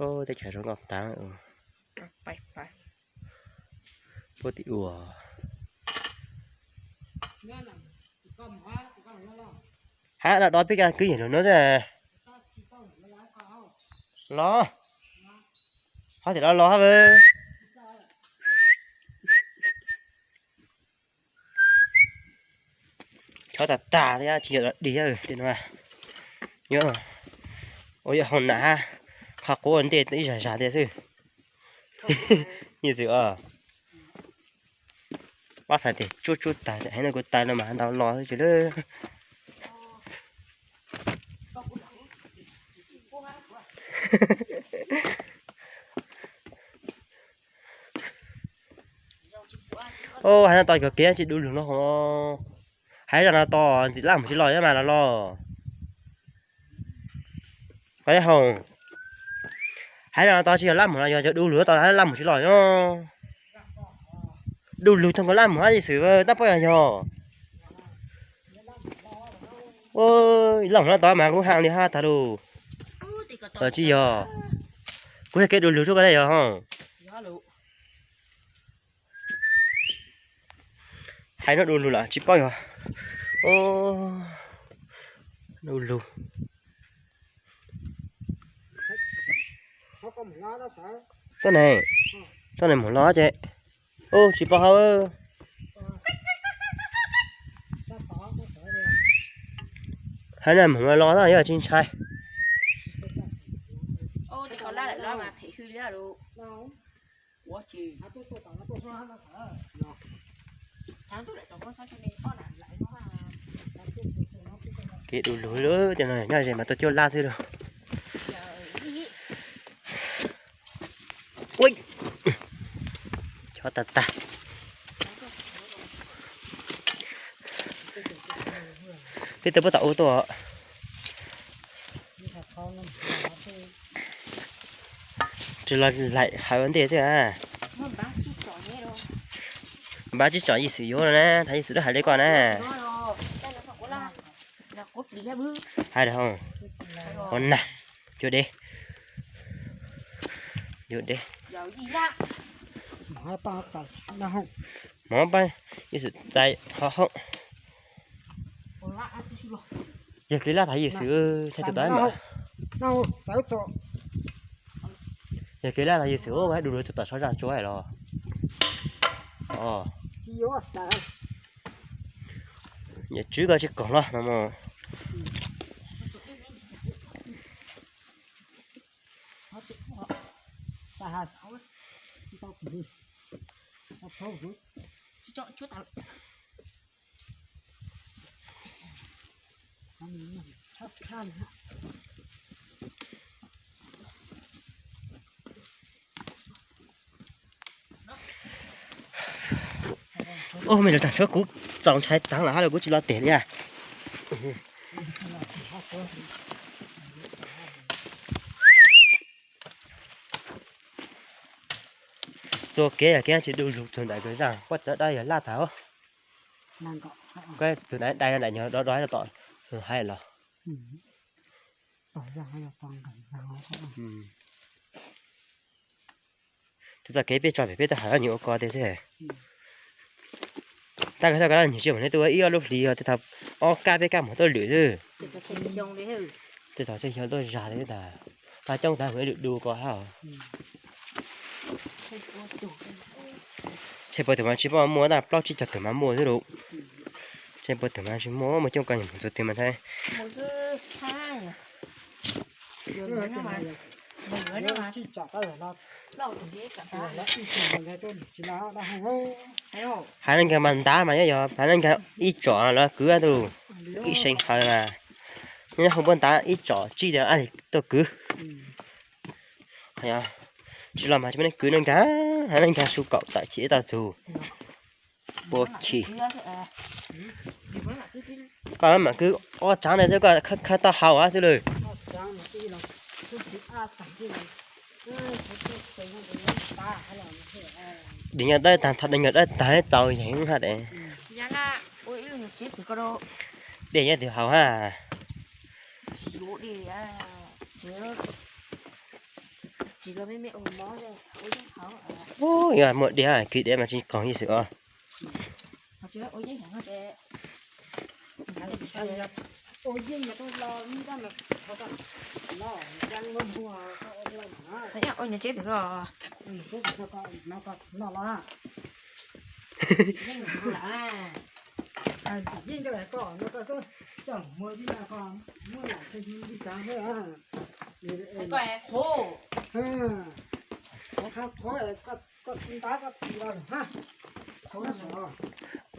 Teb chaws zoo nkauj tag. Puab tim ua. Hab, los do peb kag kwv yees lug nuav xwb. Los, hab, tim los los hab. Chob tag tag li, tsis yog dig tej nuav. Ua yog hoo nam hab, qhov qub ua ntej ib zag zag tiag xwb. Yog xwm os. Pab xav tias tsuab tsuab tag, heev no kuv tag no mas ntau los xwb tsis lawm. Hais no tos kov kev tsis du lug no. Hais zaj no tos ntxim laj mus tsis los mas los los. Koj le hoo, hais zaj no tos tsis yog laj mus los yog cov du lug tos laj mus tsis los nyob. Du lug tog nkaus laj mus hab Yexus, tab poj yog yog. Laj mus no tos mas kuv haa li hab tag lug. Tsis yog, kuv yog kev du lug tsuab koj le yog. Hais no du lug los tsis paub yog. Du lug. Tuab neeg, tuab neeg mus los ces, ub, tsis paub hab. Hais no mus los los yog tsis ntshai. Kev du lug lawm, cov no nyob ze mas tuaj cuab laj xwb lauj. Chob tag tag. Peb tuaj puab tom ub tuaj. Tsis los laim hawv ua ntej xwb a. Npaj tsib tsom Yexus yuav no na, thaum Yexus lub hais li koj na. Hais rau hauv na, yuav dev, yuav dev. Mov pab Yexus txais hauv hauv. Yog kev laj thaum Yexus tshaj tug tau mas. Yog kev laj thaum Yexus ua du lug tug tom sab zaj tsuab los. Yawm tswv koj tsis koom los no mas. Ub, me lug tag tsuab kuv txaus ntshai taag lawm hab los kuv tsis los tes li a. Txuas kev yog kev tsis du lug tug ntawm kws zaj, koj txawm dab yog laj tag. Koj tug ntawd dai ntawm nyuag dov dov tom tug hav los. Tes txoj kev peb tso pem peb tuaj hawm nyuag ua ko tiag xwb. Tab koj txhob koj laj nyuag tsis mus neb tuaj ib ob lub hlis os, tes thaum ob kab peb kab mus tuaj lwm xwb. Tes thaum xyoo tuaj zag li tas, paj coob tas mus ib lwm du ko hab. Tshe puas tug mas tsis muaj, tab plaub tsib caug tug mas muaj xwb lauj. Tshe puas tug mas tsis muaj, muaj coob ko nyuag mus txug twg mas ntshai. Haiv neeg kag mas ntav mas nyob yog haiv neeg kag ib tsom lawv kwv tug ib seev hawv mas, nyob hauv npuab ntav ib tsom tsib tias ab li tuaj kwv. Tsis los mas tsis muaj neeg kwv neej kag, haiv neeg kag su kaum tawm chim ib tau txug. Puas chim. Koj mam kwv ob tsaav ntawd xwb koj khawb tau haus xwb lawm. Dim nyuag dawb tag, thaum dim nyuag dawb tag txaus yeem hab de. Dej nyob twg haus hab. Dej, dej, dej. Ub, yog muaj diav, kis diav mas tsis koom ib xwm os.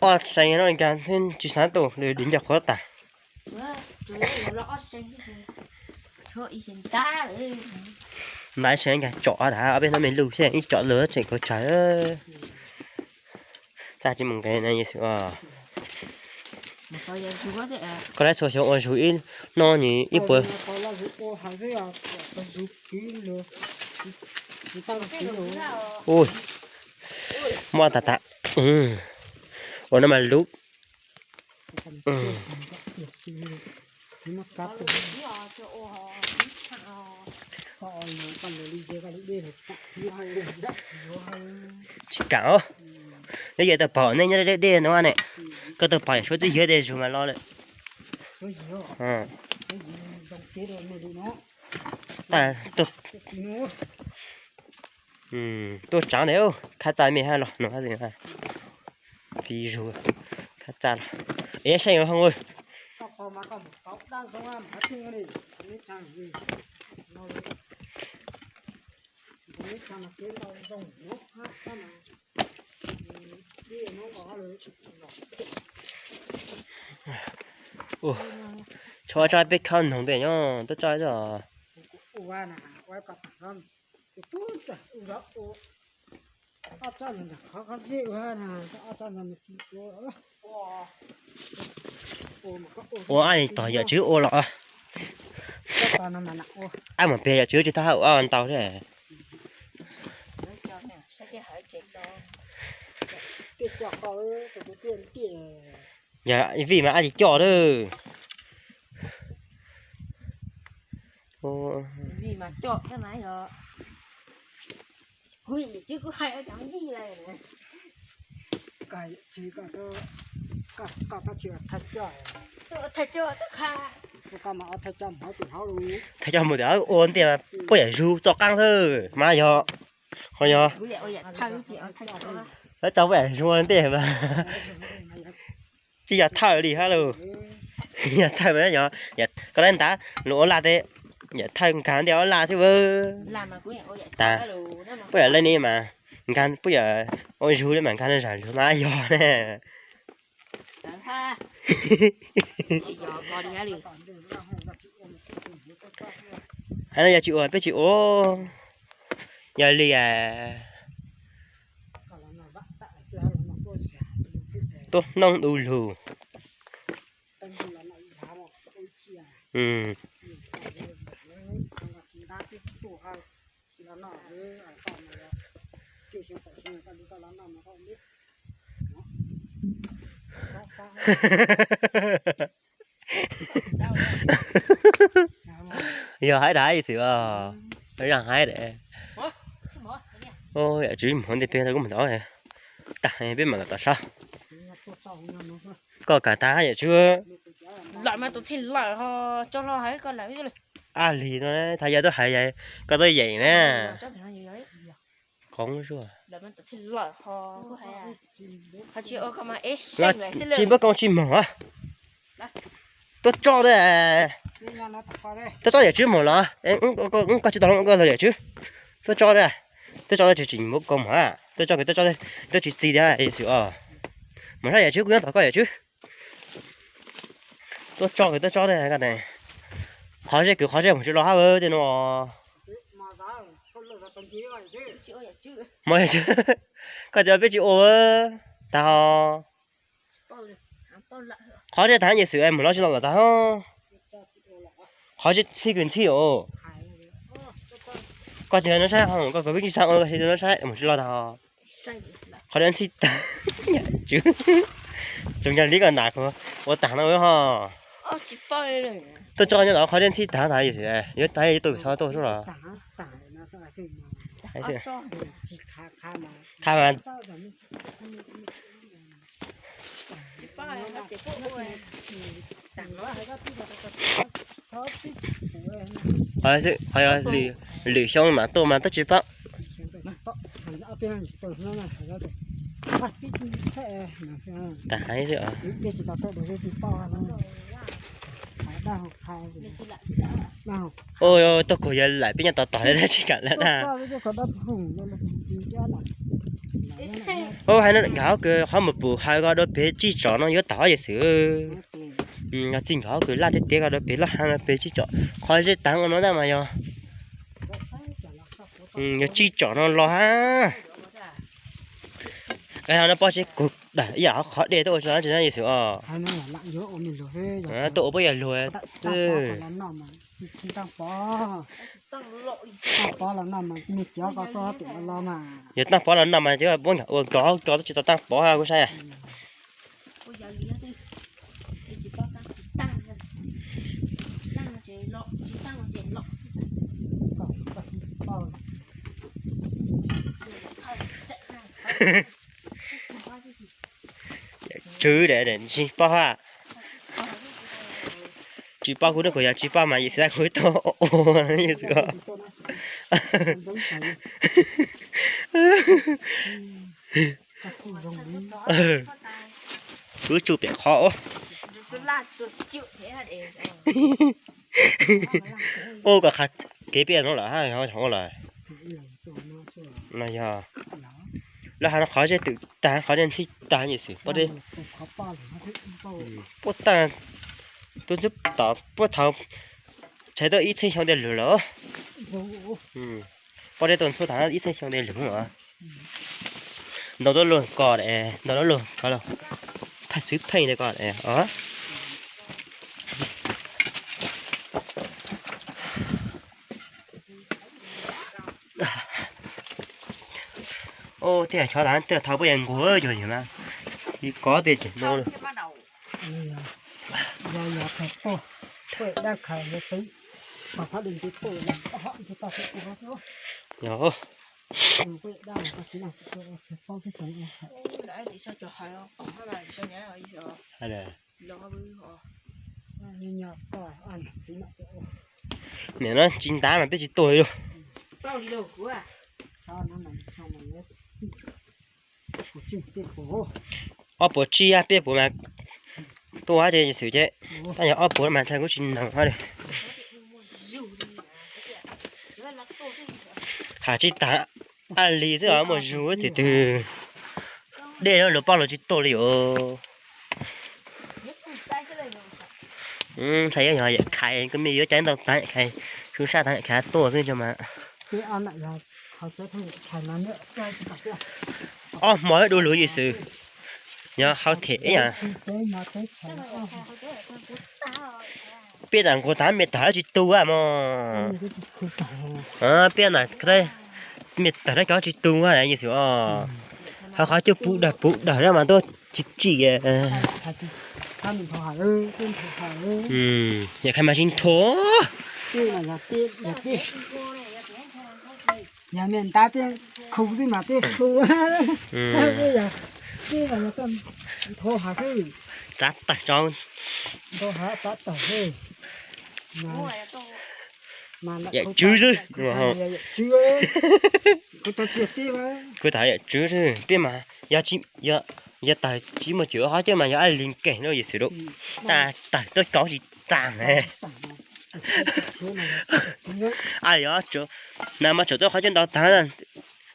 Ob seev no nkag tsis xav tuaj, dim ncaj qhuav tas. Ntab seev nkag tsom tas, ob peb hnub me lug xwb ib tsom lug tseem khaub tsawv. Txaj tsis mus nqes na. Koj laib txhua xyoo ua zug ib hnub ni ib puas. Ui, mob tas tas. Ua no mas lub. Tsis kam os. Nyob yog tau pom nej nyob deb deb no ne, koj tau pom yam suav twb yog tej zug mas los lawm. Tuaj tsav ntawd, khab txaj me hab los no hab. Txiv zug, khab txaj los. Es saib yuav hoo. Tshuav tso peb khab noog tej nyob tuaj tso. Ua ab li tog yawm tswv ua los. Ab mas peg yawm tswv tsis tau hab ua ntau thiab. Yog vij mas ab tsis coj lawm. Thaj coj mus tim ua ntiaj puab yam zug txoj qaab xwb mas yog, ho yog lawv tso puab yam zug ntiaj mas tsis yog thawj li hab lauj. Yog thawj mas yog koj lab ntav lug ua laj tes, yog thawj nkag ntiaj ua laj xwb. Tas puab yam le ne mas nkag, puab yam ua zug le mas nkag zam zug mas yog ne. Hab no yog tsis ua peb tsis ua. Yog li tuaj noob du lug. Yog hais dag xwb os, zaj hais dag. Yawm tswv mus hov ntiaj peg tau kuv mus tod, tag peb mam los tom sab. Koj kam tag yawm tswv. Lawm mas tus txhij lawm ho, tso hlo hais koj lawm. Ab li no, thaum yog tuaj hais koj tuaj yeem na. Qoob zuag. Tsis npuab koob tsis moog. Tuaj tso, tuaj tso yawm tswb moog los. Koj tsis tau hloov koj los yawm tswb. Tuaj tso, tuaj tso tsis npuab koob moog, tuaj tso kws tuaj tso, tuaj tsis txi tiag xwb os. Moog sab yawm tswb, kuv nyob tom koj yawm tswb. Tuaj tso kws tuaj tso tiag. Qhov zeb kws qhov zeb moog tsis los hab tej nuav. Moog, koj tsis, peb tsis ua tag ho. Qhov zeb tag nyiaj xwm moog los tsis los los tag ho. Qhov zeb ntxhib kws ntxhib os. Koj tsis nov saib ho, koj kws peb tsis xaav ua, koj tsis nov saib moog tsis los tag ho. Qhov zeb ntxhib tag, yawm tswb, txug nyag li koj nam kuv ua tag no ho. Tuaj tso nyob los qhov zeb ntxhib tag tag xwb, yuav tag yuav tuaj pem txhob tuaj xwb los. Qha mas, lwm xyoo mas tuaj mas twb tsis paub. Tag hais xwb os. Ua, tuaj kuv yog lam peb nyob tos tos li tab tsis kam lawm na. Ua hais no nkawd kws qhov mus pum hais ko dua pem tsib tsom no yuav tag yog xwb. Txij nkawd kws laj tiag tiag ko dua pem loj hab no pem tsib tsom, qhov zej taag ua no tab mas yog, yog tsib tsom no los hab. No poj tsis kuv dag ib yam qhov dej tuaj ua tsis no tsis no yog xwb os. Tuaj ua puab yog luag. Yog taaj pov los no mas cov puab nkag ua kov kov tsis tau taaj pov kuv saib. Tswv tsis paub hab. Tsis paub kuv nub kuv yog tsis paub mas yim xwb kuv tuaj ua yim xwb. Kuv tsuj pem qhov. Ua kom qha kev peb no lawm hab, ua lawm. No yog lawv hais no qhov zej twm tag qhov zej ntxhib tag yim xwb. Puab tag, tus ntxub tom puab thaum tshaib tuaj ib txhiab xyoo tiag lug lawm. Puab dej tuaj ntxhub tag ib txhiab xyoo tiag lug. Ntau tuab lug ko, ntau tuab lug ko, phaj xwb pheej ko. Ua tiag, xyov tas tiag, thaum puab yog nquag cuag yog mas, kov tiag ces no. Yog. Nim no tsis ntav mas peb tsis tuaj li. Ob puas tsib, peb puas mas tuaj ces xwm ces, tab yog ob puas mas ntshai kuv tsis noog hab li. Has tsis tas, ab li xwb os, muaj zug twg twg. Dej no luag poj luag tsis tuaj li os. Ntshai yog yawm Khais, koj me yuav cai ntau tas Khais, sub sab tas Khais tuaj xwb tso mas. Ob hmo du lug yim xwb. Yog hau them ib yam. Peb tas nquag tas me tas tsis tu mog. Peb na, me tas na cov tsis tu yim xwb os. Ho qhov coj puv dag puv dag na mas tuaj tsis tsim. Yawm Khais mas tsis nthuav. Yog me ntab peb khu xwb mas peb khu. Nthuav has xwb. Txav tawg tso. Nthuav has txav tawg xwb. Yawm Tswv xwb. Kuv tau yawm Tswv xwb peb mas yog tawg tsis muaj cwm qhov coj mas yog ab li nkeeg no yim xwb lawm. Tag tawg tuaj kauv tsis tag. Ab li os, nag hmo tseem tuaj qhov coj ntau tag.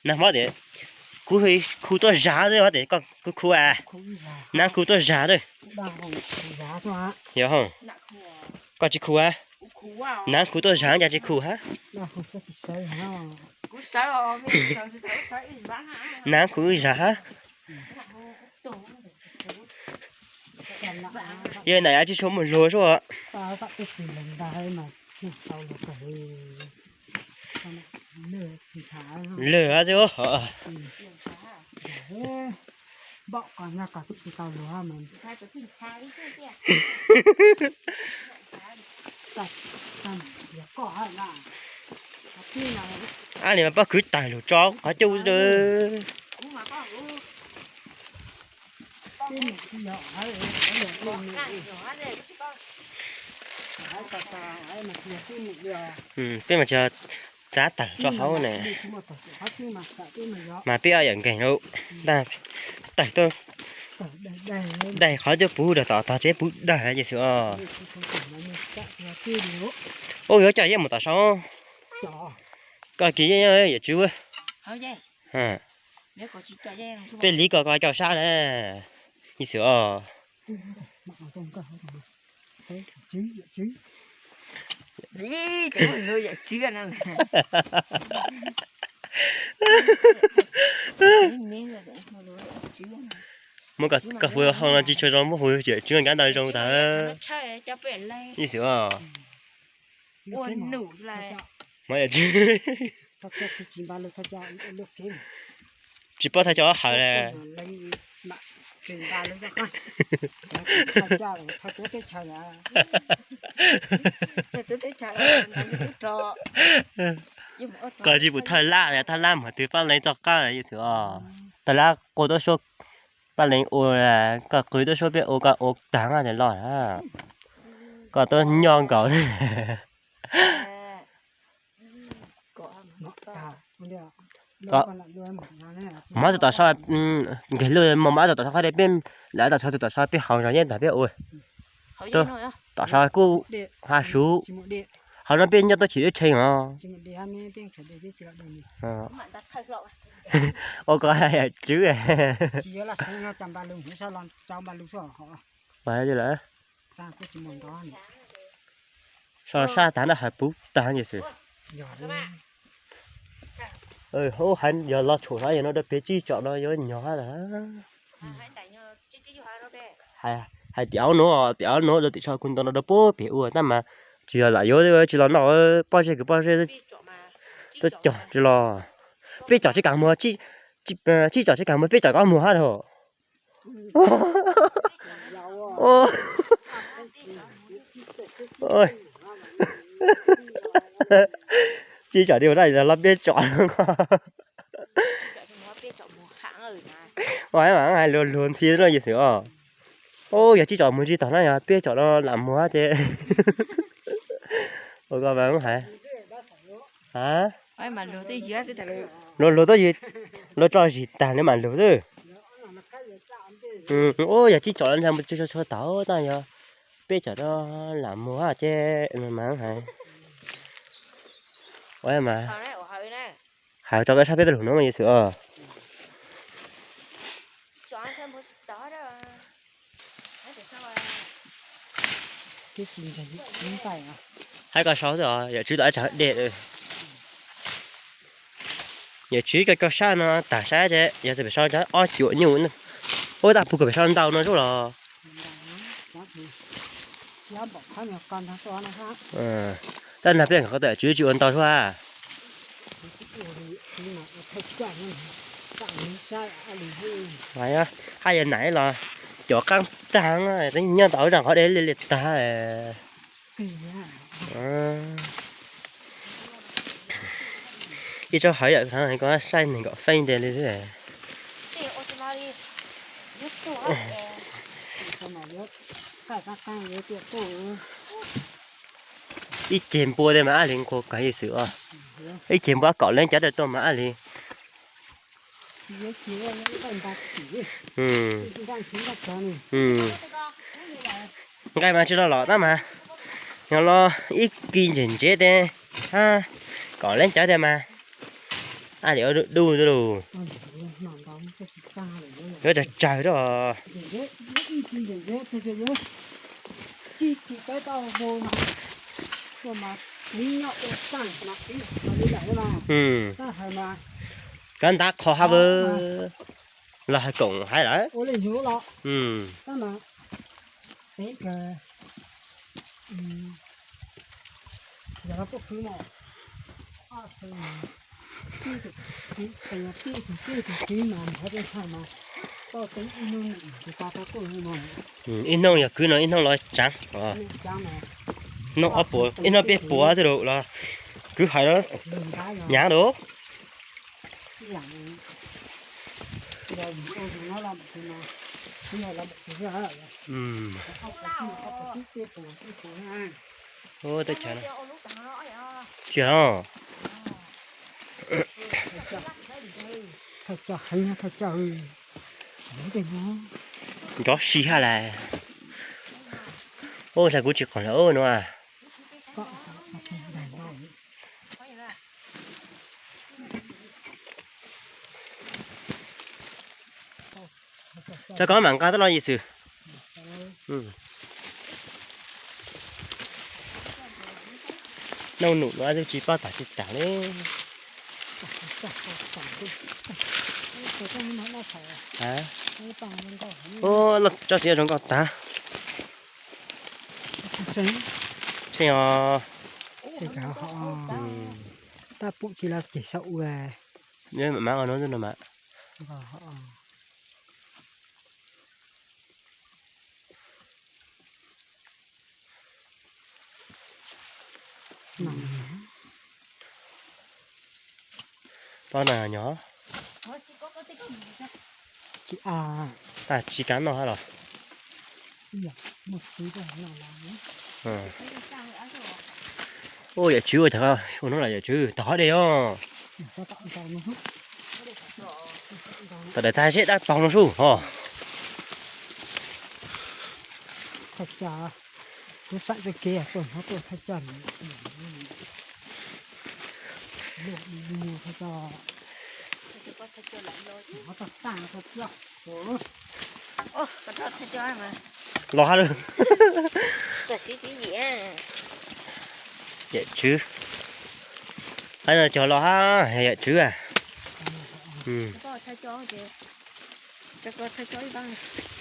Nag hmo tias kuv khu tuaj zag xwb, tias koj kuv khu a. Nag khu tuaj zag xwb. Yog, koj tsis khu a. Nag khu tuaj zag cas tsis khu hab. Nag khu zag hab. Yog nam yav tsis tshua muaj luag sub. Lwg xwb. Ab li mas pob kws tawg lug tso qhov cub. Peb mas tsis txav tawg tso hauv ne. Mas peb ob yawm nkeeg lawm, tawg tuaj daig qhov cub puv rau tom tog tsev puv dawg ces xwb os. Ua yuav coj yeej mus tom sau. Koj kis yeej yawm tswv. Peb liv koj koj coj sab na. Ib xwm os. Muab koj hu hauv no tsis tshua zoo, muab hu yawm tswv nkav ntawd zoo tag. Ib xwm os. Mas yawm tswv tsis paub thaj cov hawm na. Koj tsis pum thawj lab, thawj lab mas twb pab leej txoj qab ib xwm os. Thawj lab qua tuab suab pab leej ua, koj qw tuab suab peb ua, koj ua tag mas los. Koj tuab nyob nkaus. Mob tus tom so, nkag lug mos mob tus tom so qhov de peb, lawv tom so tus tom so peb haus zog yeej tag peb ua. Tom so kuj ha suv, hauv no peb nyob tuaj chim deb tshee os. Ua koj yawm tswv. So sab tag na hawm puv tag ces xwb. Hauv hais yog los tshum no yog no rau pem tsib tsom no yuav nyog hab. Hais tias ob nuav, tias ob nuav rau tim so kuv ntaus no rau puag pem ua tab mas tsis yog lam yuav tsis los noj pob zeb kws pob zeb tuaj cog tsis los. Peb tsom tsis kam muag, tsib tsom tsis kam muag peb tsom koj muag hab lauj. Tsib tsom li ua dab los peb tsom. Ua mas hais luag luag ntxhi no yawm tswv os. Yog tsib tsom muag tsis tau na, yog peb tsom no lam muag ces ua koj mas hais. Luag luag tuab yig, luag tso zis tag lawm mas lug xwb. Ua yog tsib tsom no ntshai mus tsis tshua tau na, yog peb tsom no lam muag ces mas hais. Ua mas hais tso koj sab peb tuaj lug no mas yawm tswv os. Hais koj sau xwb os, yawm tswv tau ib tsam dej. Yawm tswv koj koj sab no tag saib ces yog txawm pem sau cov ob cuam nyuj, ua tab pug koj pem sau ntau no zuj los. Tab nag peb qhov tawm tswv tsis ua ntau suab. Haj yog nam los cov qaab tag, nyob tau zaj qhov dej liaj liaj tag. Ib tsob hawv yom, koj saib nees nkaum feeb nte li xwb. Ib ceg npua tej mas ab li nqua kawg ib xwm os. Ib ceg npua kaum leej cav dawm tuaj mas ab li. Nqaij mas tsis los los tab mas, yog los ib kis ntsev ntsev tej, hab kaum leej cav tej mas ab li ua duj duj lug. Yuav tsawg tsawg rau. Kav ntav qhov hab los hais koom hais lawm. Ib hnub yog kwv no ib hnub los tsaav. Hnub ob puas ib hnub peb puas twb lug los. Kwv hais na, nyav lawm. Teb chaws no, tsis no. Nrov si haj las. Ua ntshai kuv tsis qoom lawm no. Tso koj mam nqa tau no Yexus. Noj num no twb tsis paub tas tsis tas li. Tso txiv zoo nkauj tag. Tseeb os. Tab pum tsis los ceg saum ua. Mam no no mas. Pab no nyob. Tsis, tsis kav noj hab los. Ua yawm tswv ua cas ua hnub los yawm tswv tog hov dej os. Tom daim tag seb dab tog no sub hos. Thaj chaw, kuv xam txoj kev tuaj hnov tuaj thaj chaw. Los hab lawm. Yawm tswv. Hais no cog los hab yawm tswv a.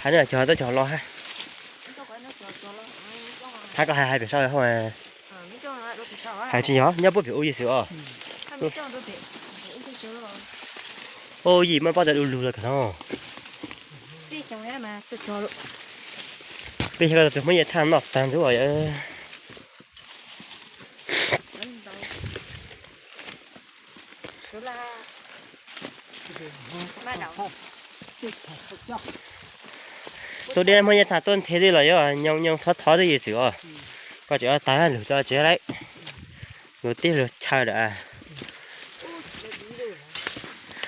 Hais no cog tau cog los hab. Hab koj hais hais pem saud hauj. Hais tsis yog nyob puag pem ub yim xwb os. Ub yim muaj pob tw du lug los kawg no. Peb xyov tus Hmoob Yaj Thaj noj tag ntxub os. Tus dej Hmoob Yaj Thaj tuaj nthe twb los yuav nyoo nyoo thov thov twb yim xwm os. Koj tseem tag lug cov tsev lawm. Lug tib lug chaw lawm.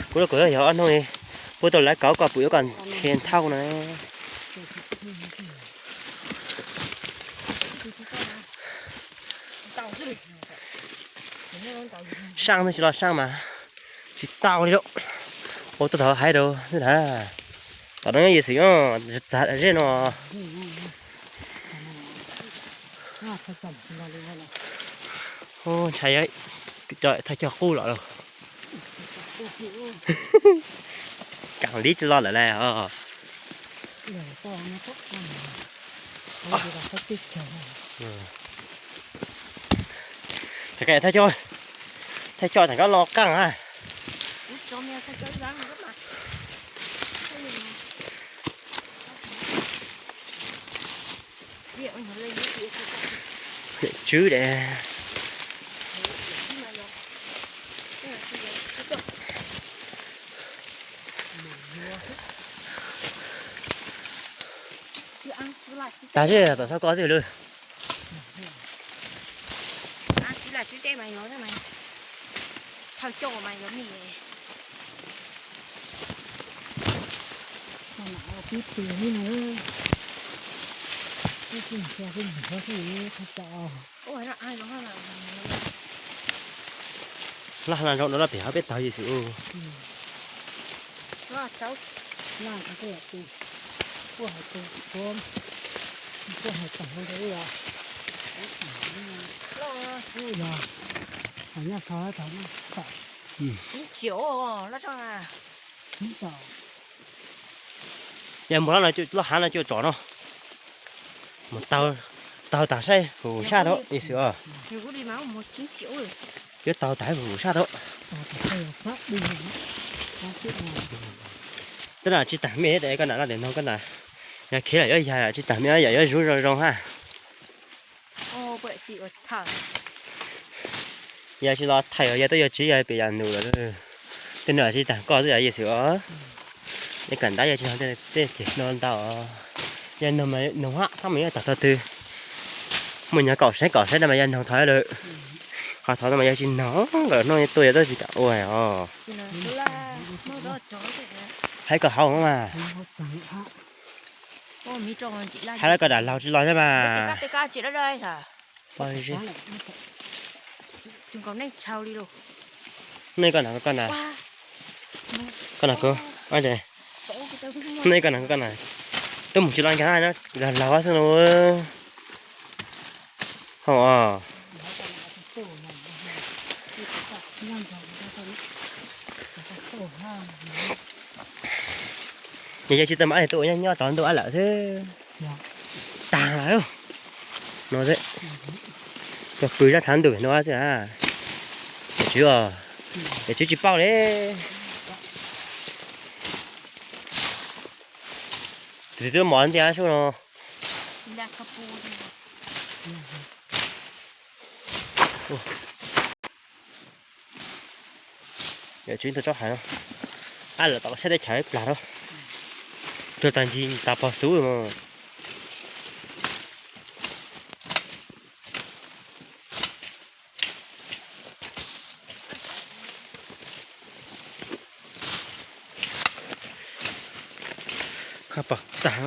Kuv lub kawm yog ob hnub li, puab tau lawv kauv koj pum yuav koj nthe nthauj na. Saab twb tsis los saab mas tsis tau li lauj. Ua tuaj thaum haiv rau na. Tom no yog xwm nyob txav zeb no. Ntshai thaj cog qub los lauj. Kaam li tsis los lawm las os. Thaj cog, thaj cog tseem kab lo qaaj a. Tswb de. Tag zeb tom sab ko twb lawm. Laj hla nroo no laj pem hov peb tog yim xwm. Yog mus laj hav no cuaj tsom no, mus taug taag saib hum sab tau ib xwm os. Yuav taug taag hum sab tau. Tab sis tsis taag me, koj nam no tes noog koj nam, yog khiav lawm yuav yag, tsis taag me yam yuav zuv zoo zoo hab. Yog tsis los thaij os, yog tuaj yog tsis yog pem yam nus lawm. Tej no tsis tag koj xwb yog xwb os. Nej kawm ntab yog tsis no tej ceg no ntau. Yog noog mas noog hab, thaj mas yog tog tog twg. Muaj nyuag kaum seb kaum seb no mas yog noog thov lawm. Qhov thov no mas yog tsis noog, nkawd hnub tuaj yog tuaj tsis kam ua os. Hais kom haum mas. Hais los koj dam laug tsis los thiab mas. Nej koj na, koj na, koj na, koj na, twb mus tsis los nkag no, laug laug xwb no. Haum os. Nws yog tsis tau mas tuaj ua nyob nyob tov ntuj ab lawm xwb. Tag lawm no xwb. Tuaj pw zab thav ntuj no xwb. Yawm tswv, yawm tswv tsis paub li. Tus twb mos ntiag sub no. Yawm tswv ntug tsob hais no, ab lawm tom saib teb chaws ib plag rau, rau tag ncig tas pog xub mas. Koj pom tag,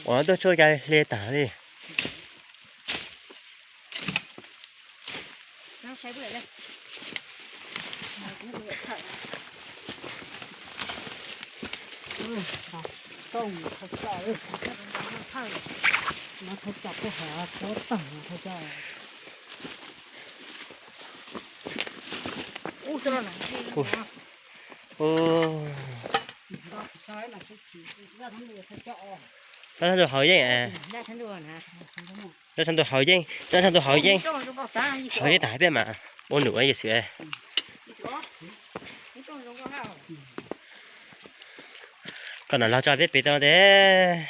ua tuaj tsuj ca hle tag li. Tab tus haus yeej, tab tus haus yeej, tab tus haus yeej, haus yeej tas hais peb mas ua num yawm txiv. Koj nam los tso peb pem tau tes.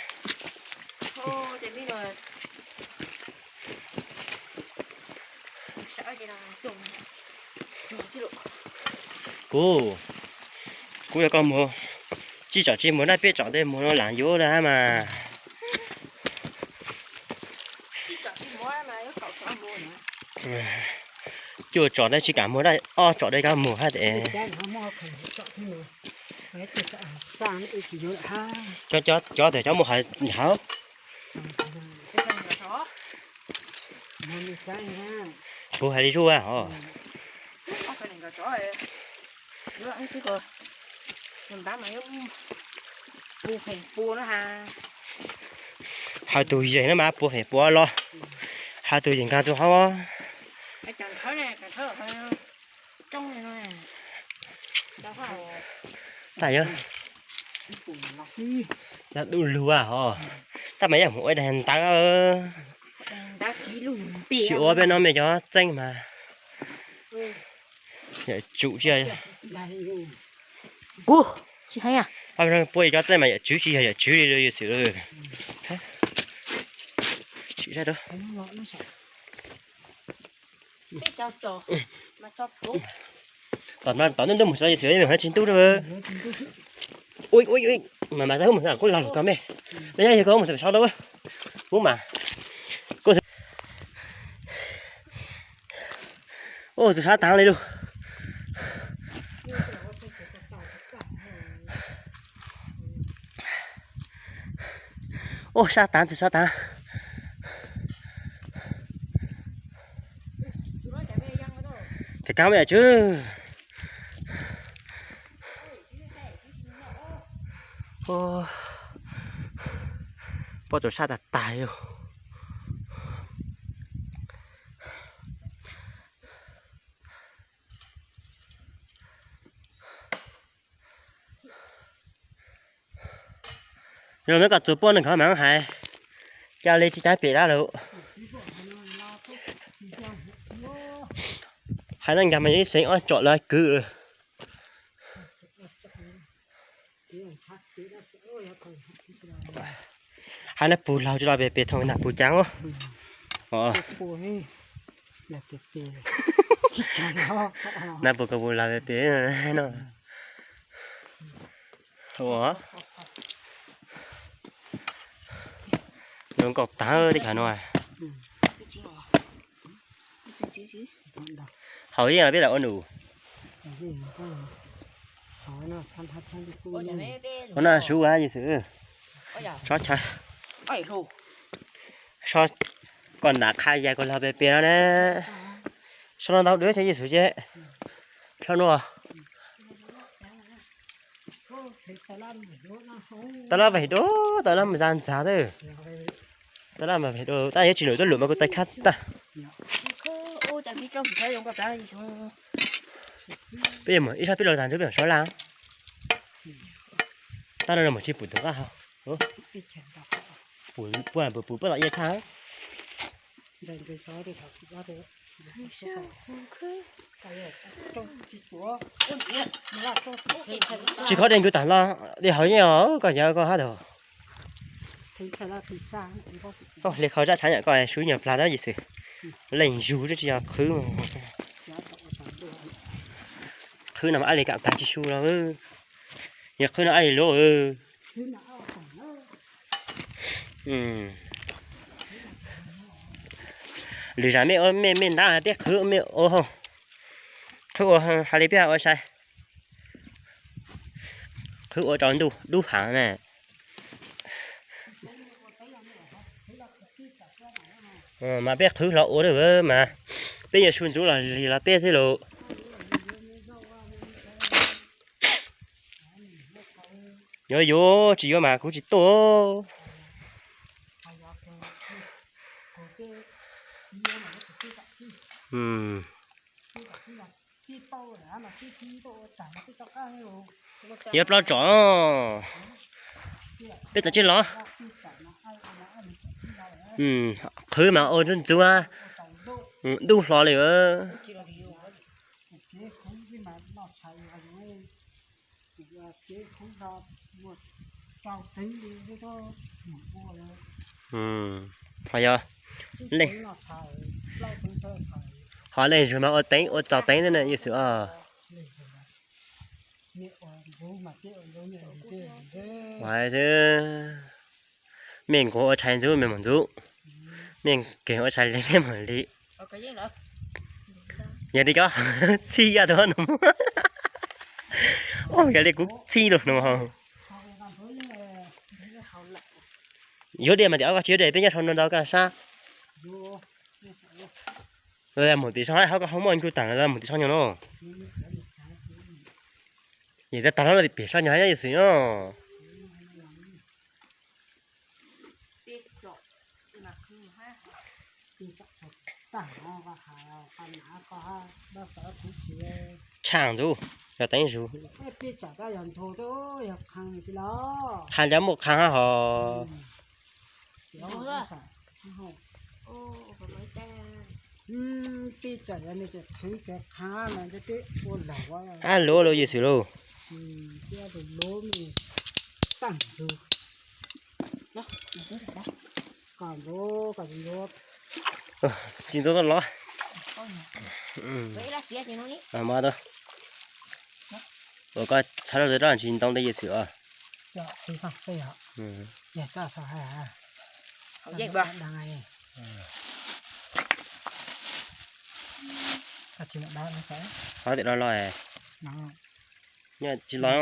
Kuv, kuv yog koj muag, tsis tsom tsis muag na, peb tsom tej muag no lam yuav lawm mas. Cuaj tsom tej tsis kam muag na, ob tsom tej koj muag hab tes. Cov tes cov muag hauv. Kuv hais li zuj a os. Hais tus yeej no mas puas feem puas los, hais tus yeej nkag rau hauv. Tab yog, yog dub lug a os. Tab mas yog mus ua ib daim ntawv, tsis ua peb no mej cov txeeb mas. Yawm tswv tsis, kuv tsis hais, puab cov txeeb mas yawm tswv tsis yog yawm tswv li xwb. Tom no tom ntej ntub mus tsis los yawm txiv, tsis ntub. Ui ui, mas mas tau mus kuj los lus koj mej, no nyob yog koj mus sau rau kuv mas. Ua tus sab taav li lug. Ua sab taav, tus sab taav. Tes kab me yawm tswv. Pob tsuas sab tag tag li. Yog muab koj txuas puab neeg kov mas hais, cas li tsis cav pem dab lug. Hais neej nkag mas yog ib seev ob tsom lawv kwv. Hais no puag laug tsis los pem pem thoom nag puag caav. Nab puas kov puas lag pem no. Zoo nkauj tag tej chaw no. Haus yeej peb lam ua num. Ua no sub a Yexus. Sob chaw, sob koj nram qha yas koj lag pem pem no na. Sob no ntau dua thiab Yexus ces. Sob no tau lab vej dua, tau lab mus zaj ntxag tau lab mas vej dua, tab yuav tsis lwm tuaj lwm mas kuv tais khab tag. Peb mus ib sab peb los tag nrho peb mus sob laj. Tab no mus tsis pum tus qab hau. Pum pum pum pum peb los ia thaj. Tsis khob de ncu tag los de haus yeej os, koj xyaw koj hab tau. Koj hle khau zaj tshav nyam koj sub nyuag plag tab Yexus. Leej zug tsis yog qhwv. Qhwv no mas ab li kam tag tsis su los. Yog qhwv no ab li luv. Lwm zam mej ua mej mej ntab peb qhwv mej ua hauj. Qhwv ua hais li peb ua sai. Qhwv ua rau ntuj dub heev na. Mas peb qhwv hlo ua mas peb yuav su ntxuv los lig los peb thiab lauj. Yuav yuav tsis yuav mas kuv tsis tuaj. Yuav plaub tsom. Peb txawm tsis los. Qhwv mas ua ntxuv ntxuv dub hlo li. Ho yog, ho leej zug mas ua teev ua txaus teev xwb na Yexus os. Mej nquag ua tshais ntxuv mej mus ntxuv, mej kev ua tshais lig mej mus lig. Yog li cov txhij yaj tau no, yog li kuv txhij lug no. Yuav dej mas tias koj tsis yuav dej peb nyob sau no ntau kaj sab. Mus tim sab hab koj ho muaj ncu tag los mus tim sab nyuag no. Yog tag los pem sab nyuag hab nyob Yexus no. Tshaj ntxuv, yog teev zug. Qha cov muaj qha hab hos. Ab luv luv Yexus lauj. Tsis ntxuv tau los. Ua koj txhab rau tsis ntoo ntawd Yexus os. Qhov tias los los, nyob tsis los.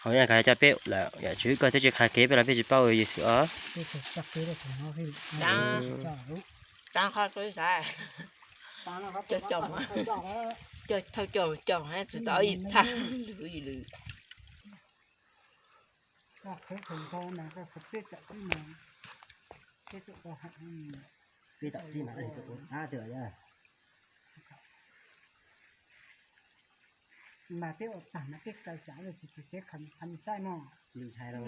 Hauv yog koj coj peb lawm yom, tswv koj twb tsis qha kev peb los peb tsis paub Yexus os. Thauj coj coj tsis tau ib thaj lwm lwm. Peb tom txij mas tus qab twg. Mas peb ua tag mas peb kaw xyav lawm tsis tsis tsev kham kham saib no. Ntshai rau.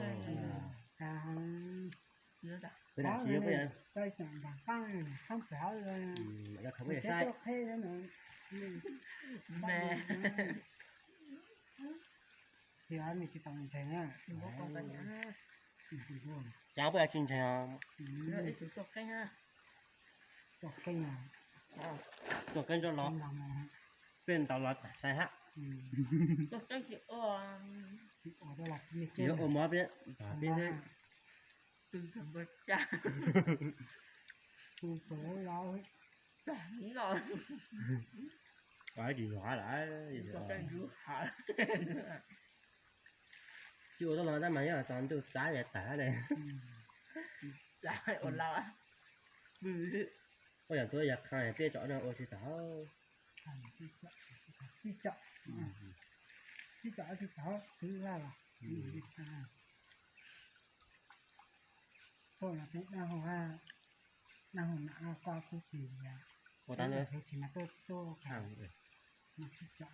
Kaw xyav nram qab qab pem hauv. Peb tuaj qheb no. Ces nws tsis tau ntseeg na. Cas puas tsis ntseeg? Tuaj keeb rau los, peb ntaus los tag sai hab. Yuav ua mov peb, peb tsis zov lawm. Tsis ua tau los tab mas yog tsaus ntuj txav yam tag ne. Ua yam tuav yam qha peb tsom no ua tsis tau. Tib tsom tsis tau, tib tsom tsis tau, twb laj los. Tuaj los peb dab hau, dab hau nam no koj kuj tsis, ua tau xyov tsis mas tuaj tuaj no tib tsom.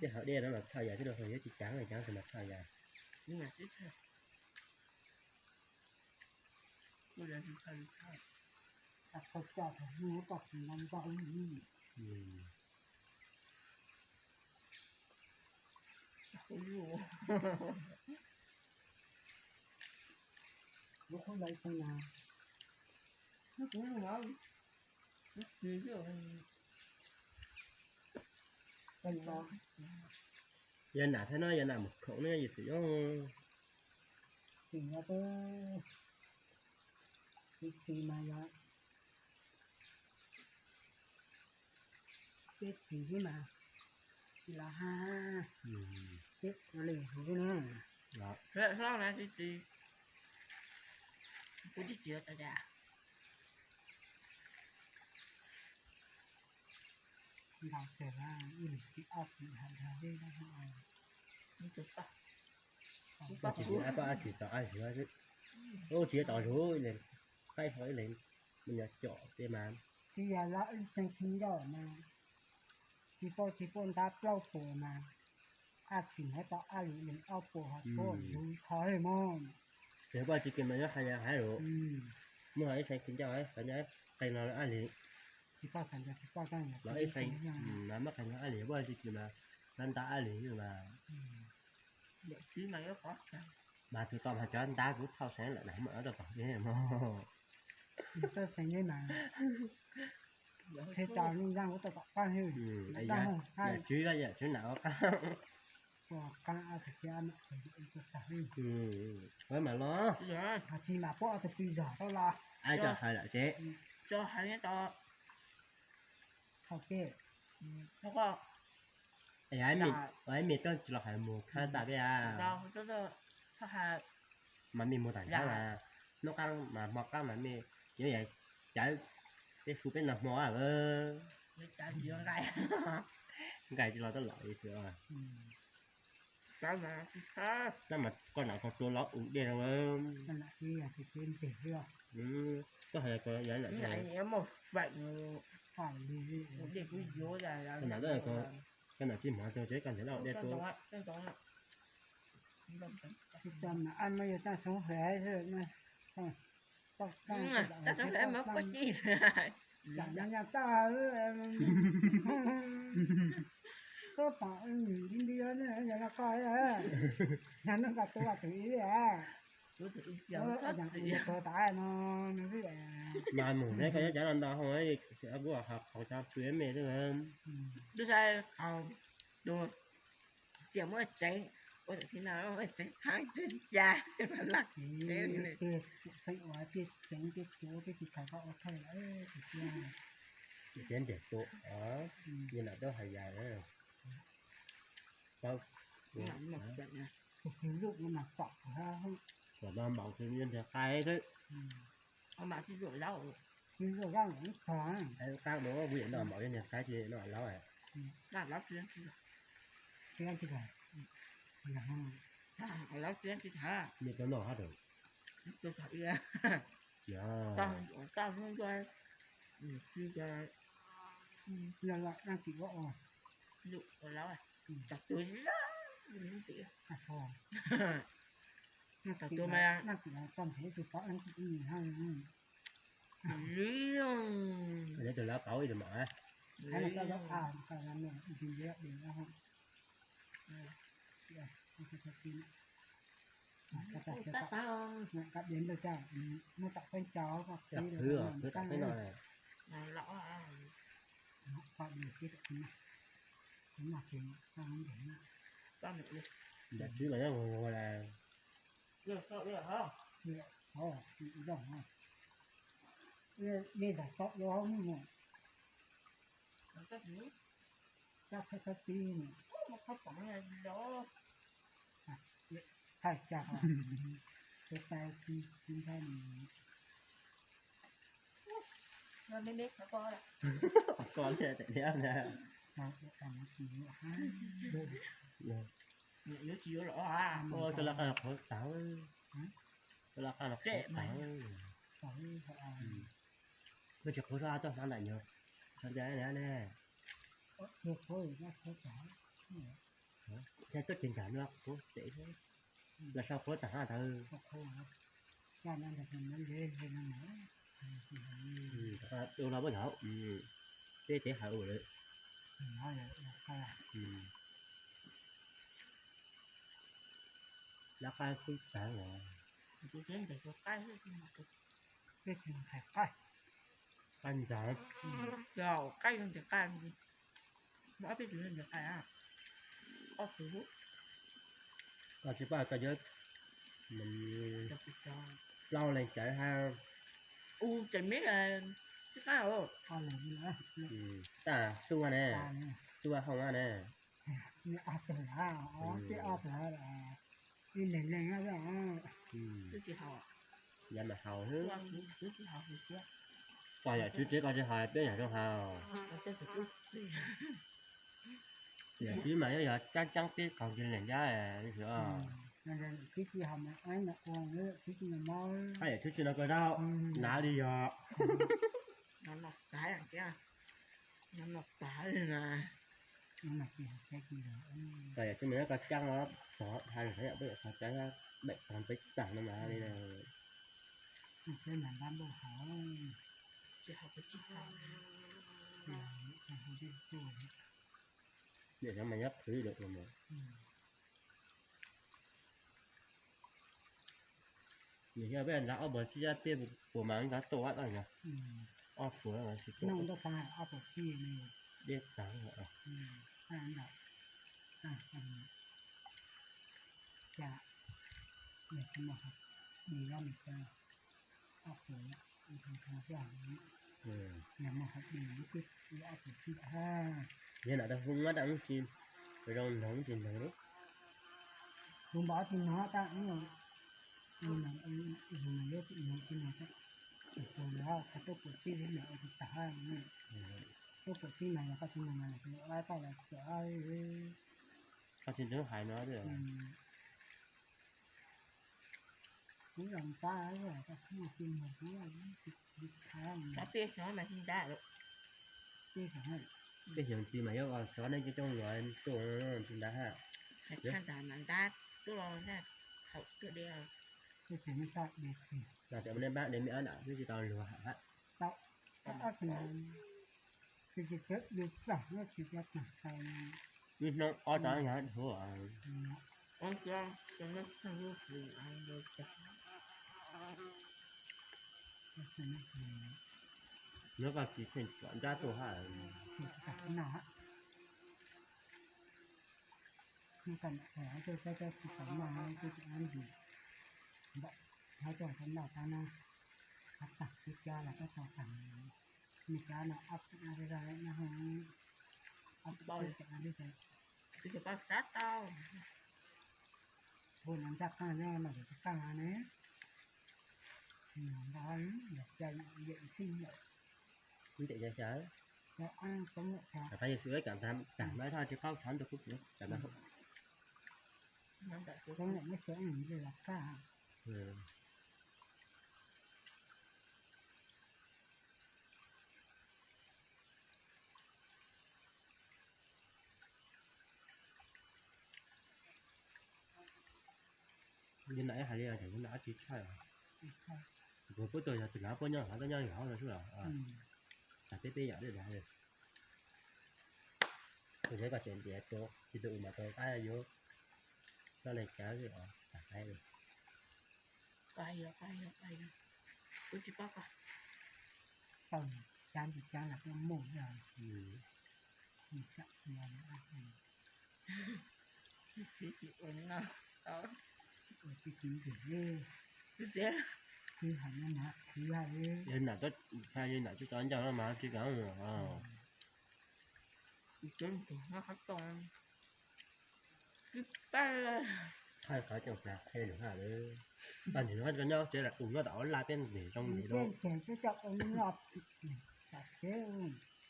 Tej hauv dej no mas txhaj yam, tej hauv yuav tsis caav, caav tus mas txhaj yam. Yog nam thiab no, yog nam mus khoom ne yus xwm yob. Txiv no, txiv mas yog peb txiv xwb mas, tsis los hab, peb ua li hauv xwb na. Hlob na tsis txiv, kuv tsis txiv tas cas. Ntaus txawm ib leeg txiv ob txiv hais dhau li. Tsis tau ab tsis tau ab zug, tsis tau zug ib leeg, qaib hlo ib leeg, me nyuam com tej mas. Tsis yog los ib xeeb khib ncauj mas, tsis paub tsis paub ntab plaub puas mas, ab tsis hais tau ab li leeg ob puas ho tshuav zug kho li mog. Tsis paub tsis kis mas nyob hais yog hais lus, muaj ib xeeb khib ncauj xav nyob qe no ab li. Tsis paub xav nco tsis paub, los ib xeeb no muab qe no ab li, paub tsis kis mas ntab ntab ab li mas. Mas tus tau mas cov ntab kuv thauj seev lawm na, muaj rau tom ne mog. Txhij tau lub nraab kuv tau tom qab hwb. Tswv yam tswv nam ua qaab. Ua qaab ob tug thiab, tag hwb. Mas los, tsis mam pub ob tug plig zog tau los. Ai coj hais lawm tsev. Coj hais tau. Thaum peb, ua ib me koj tsis los hais mus khab tas peb a. Mas me mus tas hnub qaab mas hmo qaab mas me, yog cawv peb hu peb noj hmo a. Nqaij tsis los taj lawm li xwb. Tab mas koj nam koj tua los ua dej no. Koj hais ko yog nam nam tsis hmov txog tsev koj nrhiav los ua dej tua. Mas yog taj tshoob hev xwb, taj tshoob hev mas puab ci, lam nyob nyob taj, tuab pom nws li nti, yog no koj, yog no koj tua tus ib li. Mas mus ne koj nyob cov no ntau hau, kuv hauv cov pw me xwb. Tub saib, txiv muab tsev, ua tam sim no tsev qhaab tsev ca, tsev laj tsev. Peb tsev ua peb tsev, peb tsuav peb tsis khaws koj ua thawj lawm. Txiv ntiag tu, yog nam tub hais yam. Tus kwv Zuj no mas pom, pom no npaum tus yog ntiag qai xwb. Lub qab no kuv yam no npaum yog ntiag qai ces no laub. Nws tau noj hab rau. Cia, Li, tus lawv qauv ib tus mam. Cov qhwv, qhwv tom xeeb no. Nram tswb los nyob ua ua las. Dej nram toj yuav hauv mus. Thaij cas, tus tais tsis ntshai. Ko liaj tawm liab na. Ua cov laj qaj los qhuav tag, cov laj qaj los qhuav tag. Koj tsis qhuav txhob tau hnav ntawm nyuag, txhob ntawd ne. Txhob tsis nrag no qhuav pem, los sau qhuav tag hab ntawd. Du los muab yog, tej tev hawv ua lawm. Laj qaj xwb tag los. Qaj ntag. Qaj ntag. Koj tsis paub koj yuav plaub leeg cawv hab. Ua ces me tsis qab. Taj xua ne, xua hoo ne. Ib leeg leeg, yav mas haus xwb. Pog yawm tswv tsev koj tsis haus peb yawm zoo haus. Yawm tswv mas yuav yog caab caab peb qaug ntsis leeg nrab. Hab yawm tswv tsis no koj zaub nav li yog. Koj yawm tswv mas nyob koj caab os, tog hais lus sav yam peb yawm tog caab daim tog peb tag no mas li. Yawm tog mas nyob qhwv lawm. Nws yog peb nrad ob puas tsib yab peb puas mas nrad tuaj tau yog ob puas tsis tuaj. Dej tag. Yog nam tau hu muab daj ub tsis zoo noog tsis noog li. Kuv npam tsis noog tab, zus mas yuav tsis noog tsis noog, tsis tus lawm qhov tuaj puas txij li mas ua tsis tag. Tuaj puas txij mas yog koj tsis noog mas lawv tau lawv txawm. Koj tsis nrog hais no. Kuv los npab, koj tsis noog kuv li khav. Peb xyoo mas tsis ntab lawm. Peb xyoo tsis mas yuav sov nej coob coob luag tuaj tsis ntab hab. Hais tshaj ntab mas ntab tuaj los ntab thaum tuaj de. Los tias nej npab de me ab nram twb tsis tau luag hab. Ib hnub ob tog yog huv. Nyob koj tsis kheej kom ntab tuaj hab. Ua no ntaj qaaj nyob no tsis qaaj ne. Ntawm xya xya, qab yog xyov kam tag mas thaj tsis qaub thav ntug kub kam tag. Li ntawd hais li os, ntawm kuv nram dab tsi tshaj. Kuv pub tus yog tus nav puab nyob hov, tuaj nyob hauv no xwb los. Tag peb peb yam li dag li. Kuv zeb koj tseem ntiav rau, tsis tus u mas tau qab yuav loj li cab xwb os, tag qaib li. Kuv tsis paub ko. Tau cab tsis cab los kuj muaj. Ua tsis tsis ua no, ua tsis tsis ntxim li. Kwv hais no mas kwv hais li. Yog nam tuaj, yog nam tuaj tso ncauj no mas tsis kam. Tsis kam tus no qhov too. Kwv pab. Thaij qhov coj plag qhe lawm haj lawm. Pab ntawm no nyob tsev lam tus nyob tom laj peb ntawm zoo li. Peb ntseeg twb coj ua noj tom tsev.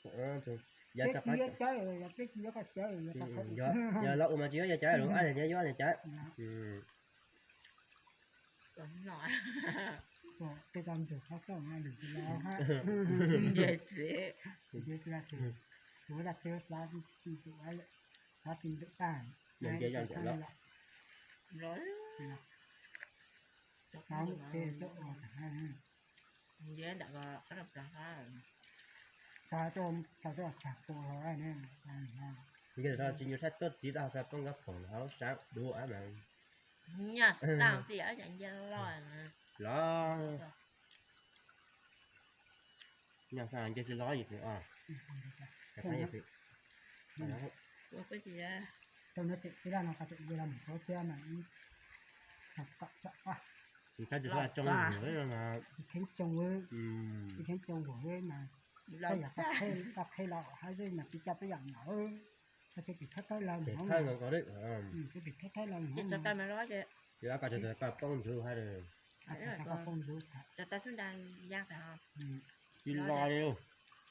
Peb tsis yuav cawv, peb tsis yuav koj cawv. Yog los ua mas tsis yuav cawv, ab niam yuav niam cawv. Tej tau ntsug qhov txooj no lwm tus los hab. Nce txiv. Nce txiv, kuv dab tsi xav tsis ntuj tag. Nce nce yog ntuj los. Los. Xav tsis tuaj ua tag. Nce ntawm qhov rau plag hab. Xav tuaj, xav tuaj tag pua los ne. Nce tsis nyuag sab tuaj tiv tau xav poob kab phoom hauv sab dua mas. Nyaj xav tij nce los. Los. Nyaj xav nce tsis los yim os. Tau no tseem tsis laj no qhov tseem nce los mus txog txia mas ib kom kom tsam pas. Tsis kheev tsoo, tsis kheev tsoo, tsis kheev tsoo npaum li mas. Xav yam koj qheb los hab xwb mas tsis coj peb yam nkaus. Koj tseem tim thawb thawb laug, tseem tim thawb thawb laug. Ces tso tas mas los ces, koj tseem koj poob ntsuv hab. Koj poob ntsuv. Tso tas xub nta ya tas. Tsis los li.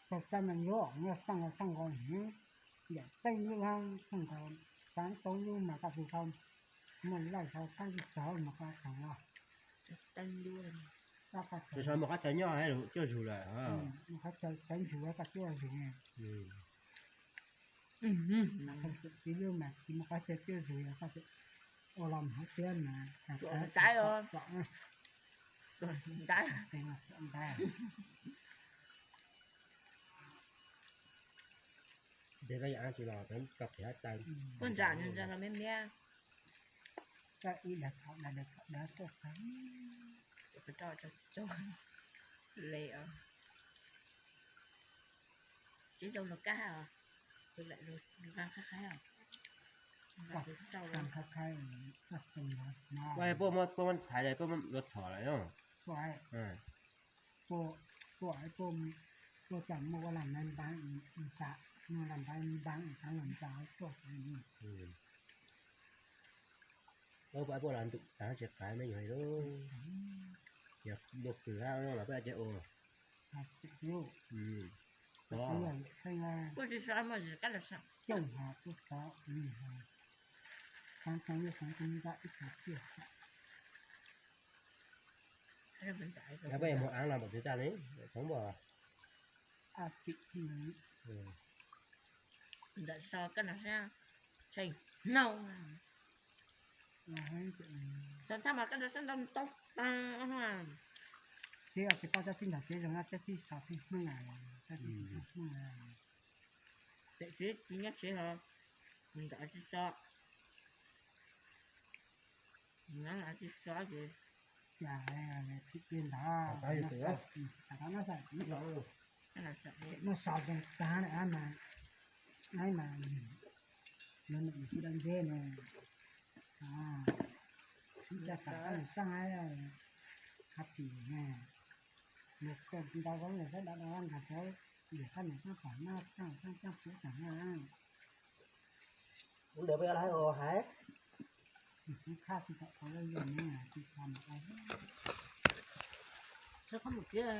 Tso tas mas yuav nyob xaj nkaus xaj nkaus, yam teeb lub hab xaj nkaus, xaj tau lub mas koj tsis tau muaj laj tau qab tsis txog mas koj tau los. Tsis tau muaj qab chaw nyob hab cuaj zug lawm. Muaj qab chaw sawv ntsug koj cuaj zug. Tsis lub mas tsis muaj qab chaw cuaj zug los koj ua los mus hauv tiab mas. Ntab. Ntab. Ntiav koj yam tsis los koj qhiav taw. Koj ntsam ntsam los miab miab. Koj ib dag txhom dag dag txhom dag tuaj qab. Koj tso tso le os. Tsis zoo los kab os. Tus lawm lus nqaa qhaib qhaib os. Nqaa qhaib qhaib. Puab muab thaiv lawm, puab muab luag txhom lawm. Tuaj, tuaj, tuaj, tuaj cas muaj ua lam npav, npav, npav, npav, npav, npav. Ua puab los ntuj taag tsis qav me nyuam hais lub. Yog luag kws hab los puab ces ua. Puab tsis xav muaj kab los sav. Cooj hab puab xav, xav tau yog xav tau nta ib tug tiag. Puab yuav mus aav los npaum twg tag ne, txhoov npaum. Ntawm so kab no sab, tshee hnaub. So thaj mas kab no sab ntau tau taag. Tsis, tsis pom cov txij ntawm tsev zoo na, cov txij so txij Hmoob na, cov txij Hmoob na. Tes tsev tsis nyob tsev hos, ntawm tsis so. Ntawm tsis so ces, cas tsis ntawd, muab so zoo tag na mas, mas, mas, mas, mas, mas, mas, ib co xav koj niam saab hab, hab tim ne, nws tsis ntau zoo nws saib da da nkag cov, yog koj niam saab pom noj txaj saab caab puv tag na. Ub, ntawd puas yog lawv hais, hais? Khaj tsis tau qhov lawv yog ne, tsis tau mus ua. Txhob mus txiav.